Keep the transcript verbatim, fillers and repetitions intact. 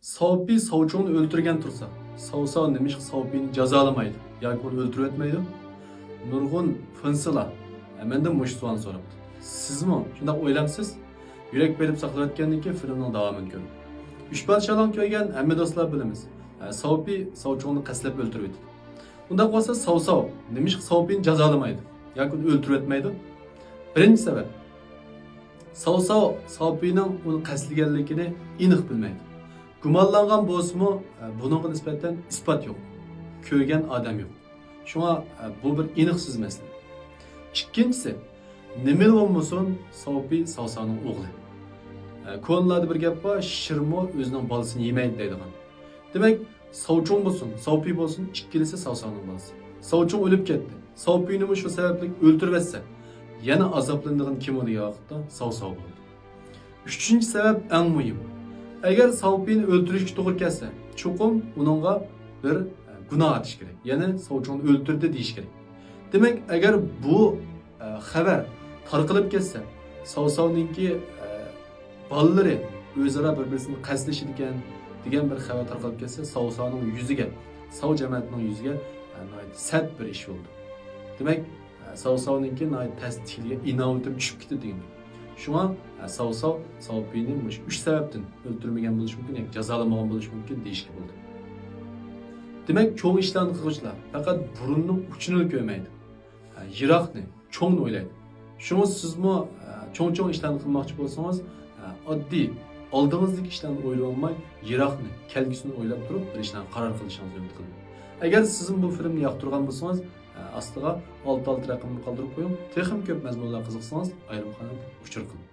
ساۋپى ساۋچۇڭنى ئۆلتۈرگەن تۇرسا، ساۋساۋ نېمىشقا ساۋپىنى جازالىمايدۇ ياكى ئۇنى ئۆلتۈرۈۋەتمەيدۇ؟ نۇرغۇن فېنسىلار مەندىن مۇشۇ سوئالنى سوراپتۇ. سىزمۇ شۇنداق ئويلامسىز؟ يۈرەك بېرىپ ساقلىۋەتكەندىن كېيىن فىلىمنىڭ داۋامىنى كۆرۈڭ. ئۈچ پادىشاھلارنى كۆرگەن ھەممە دوستلار بىلىمىز. ئە، ساۋپى ساۋچۇڭنى قەستلەپ ئۆلتۈرۈۋېتىدۇ. ئۇنداق بولسا ساۋساۋ نېمىشقا ساۋپىنى جازالىمايدۇ ياكى ئۇنى ئۆلتۈرۈۋەتمەيدۇ؟ بىرىنچى سەۋەب، ساۋساۋ ساۋپىنىڭ ئۇنى قەستلىگەنلىكىنى ئېنىق بىلمەيدۇ. گۇمانلانغان بولسىمۇ، ئە، بۇنىڭغا نىسبەتەن ئىسپات يوق. كۆرگەن ئادەم يوق. شۇڭا، ئە، بۇ بىر ئېنىقسىز مەسىلە. ئىككىنچىسى، نېمىلا بولمىسۇن، ساۋپى ساۋساۋنىڭ ئوغلى. ئە، كونىلاردا بىر گەپ بار، شىرمۇ ئۆزىنىڭ بالىسىنى يېمەيدۇ دەيدىغان. دېمەك، ساۋچۇڭ بولسۇن، ساۋپى بولسۇن، ئىككىلىسى ساۋساۋنىڭ بالىسى. ساۋچۇڭ ئۆلۈپ كەتتى. ساۋپىنىمۇ شۇ سەۋەبلىك ئۆلتۈرۈۋەتسە، يەنە ئازابلىنىدىغان كىم دېگەن ۋاقىتتا ساۋساۋ بولىدۇ. ئۈچىنچى سەۋەب ئەڭ مۇھىم. ئەگەر ساۋپىنى ئۆلتۈرۈشكە توغرا كەلسە، چوقۇم ئۇنىڭغا بىر، ئە، گۇناھ ئاتىش كېرەك. يەنى ساۋچۇڭنى ئۆلتۈردى دېيىش كېرەك. دېمەك، ئەگەر بۇ، ئە، خەۋەر تارقىلىپ كەتسە، ساۋساۋنىڭكى، ئە، بالىلىرى ئۆزئارا بىر-بىرسىنى قەستلىشىدىكەن دېگەن بىر خەۋەر تارقىلىپ كەتسە، ساۋساۋنىڭ يۈزىگە، ساۋ جەمەتىنىڭ يۈزىگە، ئە، ناھايىتى سەت بىر ئىش بولىدۇ. دېمەك، ئە، ساۋساۋنىڭكى ناھايىتى تەس تىكىلگەن ئىناۋىتىم چۈشۈپ كېتىدۇ دېگەن گەپ. شۇڭا، ئە، ساۋساۋ ساۋپىنى مۇشۇ ئۈچ سەۋەبتىن ئۆلتۈرمىگەن بولۇشى مۇمكىن ياكى جازالانمىغان بولۇشى مۇمكىن دېيىشكە بولىدۇ. دېمەك، چوڭ ئىشلارنى قىلغۇچىلار پەقەت بۇرۇننىڭ ئۇچىنىلا كۆرمەيدۇ. ئە، يىراقنى، چوڭنى ئويلايدۇ. شۇڭا سىزمۇ، ئە، چوڭ-چوڭ ئىشلارنى قىلماقچى بولسىڭىز، ئە، ئاددىي، ئالدىڭىزدىكى ئىشلارنى ئويلىۋالماي، يىراقنى، كەلگۈسىنى ئويلاپ تۇرۇپ بىر ئىشلارغا قارار قىلىشىڭىزنى ئۈمىد قىلىمەن. ئەگەر سىزمۇ بۇ فىلىمنى ياقتۇرغان بولسىڭىز، ئە، ئاستىغا ئالتە ئالتە رەقىمىنى قالدۇرۇپ قويۇڭ. تېخىمۇ كۆپ مەزمۇنلارغا قىزىقسىڭىز، ئايرىم قانالغا ئۇچۇر قىلىڭ.